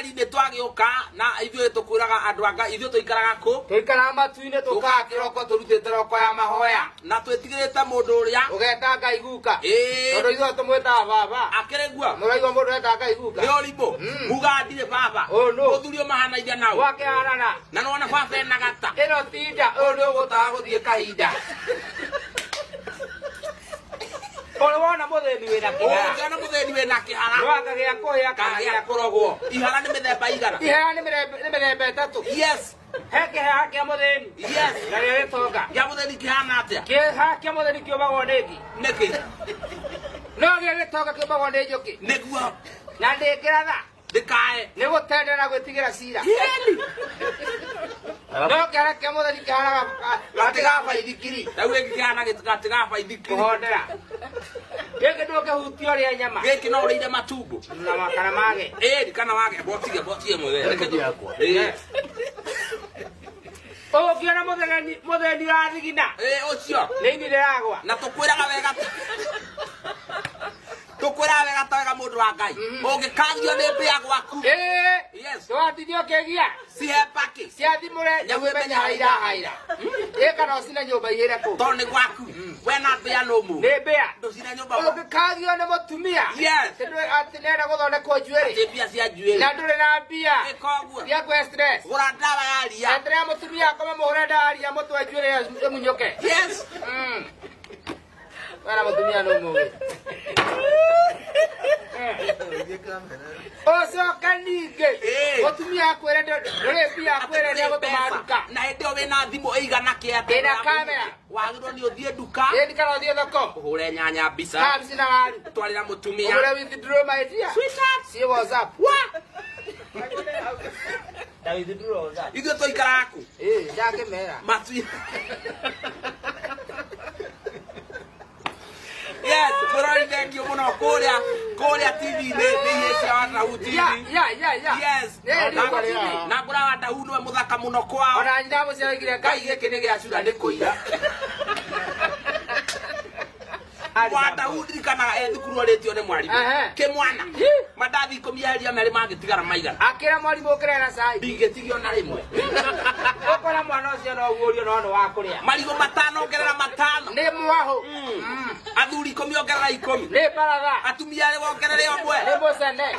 Mwĩroreri, nĩ twagĩũka na ithuĩ tũkwĩraga andũ anga ithuĩ tũikaraga kũ? Tũikaraga matu-inĩ, tũkaga kĩroko tũrutĩte roko ya mahoya. Na twĩtigĩrĩte mũndũ ũrĩa ũgeta Ngai guka. Ĩĩ. Tondũ ithuĩ tũmwĩtaga baba. Akĩrĩ guo. Mũraigua mũndũ eta Ngai guka? Nĩ ũrimũ. Mugaga ndirĩ baba. Ũyũ nũ? Mũthuri ũyũ mahanaine nao. Gwakĩhanana. Na nĩwona baba ena gata. Ĩno tinda, ũyũ nĩ ũgũtaga gũthiĩ kahinda. Ũrĩ wona mũthĩni wĩna kĩhara? Ũngĩona mũthĩni wĩna kĩhara. No akagĩa kũhĩa kana gĩa kũrogwo. Ihara nĩ mĩthemba igana? Ihara nĩ mĩthemba ĩtatũ. Yes. He kĩhara kĩa mũthĩni. Yes. Na gĩa gĩtonga. Gĩa mũthĩni kĩhana atĩa? Kĩhara kĩa mũthĩni kĩũmagwo nĩ ngi. Nĩkĩ? No gĩa gĩtonga kĩũmagwo nĩ njũkĩ. Nĩguo. Na ndĩngĩratha. Ndĩkae. Nĩ gũtendera gwĩtigĩra cira. No kĩhara kĩa mũthĩni kĩhanaga gatĩ ga baithikiri. Rĩu gĩkĩ kĩhana gatĩ ga baithikiri. Kũhondera. Gĩkĩ ndũngĩhutia ũrĩe nyama. Gĩkĩ no ũrĩire matumbo. Na makara mage. Ĩĩ, kana wage botige botige mwega. Reke Ĩĩ. Ũngĩona mũthĩni ũrathigina. Ĩĩ, ũcio. Nĩ ini rĩragwa. Na tũkwĩraga wega. Tũkwĩraga wega ta wega mũndũ wa Ngai. Ũngĩkagio nĩ mbĩa gwaku. Ĩĩ. Yes. Ndũgatindio ũkĩgia. Cihe mbakĩ. Ciathimũre nyamũ ĩmenye harĩa irahaira. Ĩ kana ũcine nyũmba ihĩre kũu. Tondũ nĩ gwaku. We na mbĩa nũmũ. Nĩ mbĩa. Ndũcine nyũmba. Ũngĩkagio nĩ mũtumia. Yes. Atĩ nĩarenda gũthondekwo njuĩrĩ. Atĩ mbia cia njuĩrĩ. Na ndũrĩ na mbia. Ĩka ũguo. Cia kwĩ stress. Gũra ndawa ya ria. Eterera mũtumia akome mũhũre ndawa ya ria mũtwe njuĩrĩ ĩmunyũke. Yes. Wena mũtumia nĩ mũgĩ. Ũcoke ningĩ Ĩĩ. mũtumia akwĩre ndũrĩ mbia akwĩre nĩ agũtũma nduka. Na hĩndĩ ĩyo wĩna thimũ ĩigana kĩ atĩ Ĩna kamera. Wagĩrĩirwo nĩ ũthiĩ nduka. Ĩni kana ũthiĩ thoko. Ũhũre nyanya mbica. Kabs na waru. Twarĩra mũtumia. Ũgũre withdraw my dear. Sweetheart. See WhatsApp. Wa. Na withdraw WhatsApp. Ithuĩ tũikaraga kũ? Ĩĩ, ndakĩmera. Matu. Yes, mũrori thank you mũno kũrĩa kũrĩa TV-inĩ nĩ ihe cia Wandahu TV. Ya, ya, ya, ya. Yes. Nĩ, Na- nĩ TV. Na ngũra Wandahu nĩwe mũthaka mũno kwao. Ona nyina mũciarĩgire Ngai gĩkĩ nĩ gĩa cura nĩ kũiya. Wandahu ndirikanaga e thukuru orĩtio nĩ mwarimũ. Ehe. Kĩmwana. Mandathi ikũmi eheria merĩ mangĩtigara maigana. Akĩra mwarimũ ũkĩre na cai. Ndingĩtigio na rĩmwe. Ũkora mwana ũcio no ũguũrio no nĩ wa kũrĩa. Marigũ matano ongerera matano. Nĩ mwahũ. Athuri ikũmi ongerera ikũmi. Nĩ baratha. Atumia arĩ wongerere ũmwe. Nĩ mũcene.